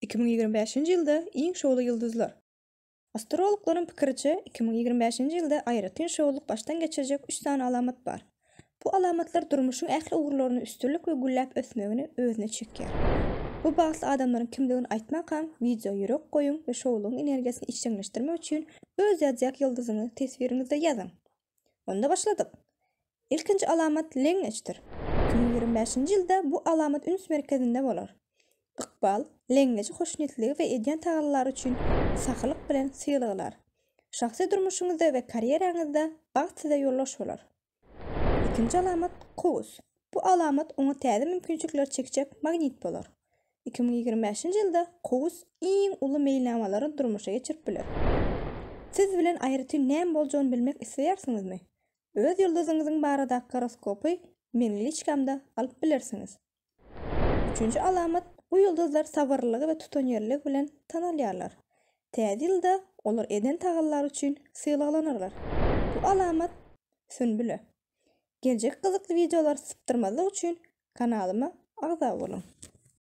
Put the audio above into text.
2025-nji ýylda iň şowly ýyldyzlar. Astrologlaryň pikiriçe, 2025-nji ýylda aýratyn şowlulyk başdan geçirjek üç sany alamat bar. Bu alamatlar durmuşyň ähli ugurlarynda üstünlik we gülläp ösmegini özüne çekýär. Bu bagtly adamlaryň kimdigini aýtmakam, wideo ýürek goýuň we şowlulygyň energiýasyny işjeňleşdirmek üçin öz zodiak ýyldyzyňyzy teswiriňizde ýazyň. Onda başladyk! Ilkinji alamat leňňeçdir. 2025-nji ýylda bu alamat üns merkezinde bolar. Ykbal, leňňeji hoşniýetliligi we edýän tagallalary üçin sahylyk bilen sylaglar. Şahsy durmuşyňyzda we karýeraňyzda bagt size ýoldaş bolar. Ikinji alamat, Kowus. Bu alamat oňa täze mümkinçilikleri çekjek magnit bolar. 2025-nji ýylda Kowus iň uly meýilnamalary durmuşa geçirip biler. Siz bilen aýratyn näme boljagyny bilmek isleýärsiňizmi? Öz ýyldyzyňyzyň baradaky goroskopy meniň liçkamda alyp bilersiňiz. Üçünji alamat, bu ýyldyzlar sabyrlylygy we tutanýerliligi bilen tanalýarlar. Täze ýylda olar eden tagallalary üçin sylaglanarlar. Bu alamat, Sünbüle. Geljekki gyzykly wideolary sypdyrmazlyk üçin kanalyma agza boluň.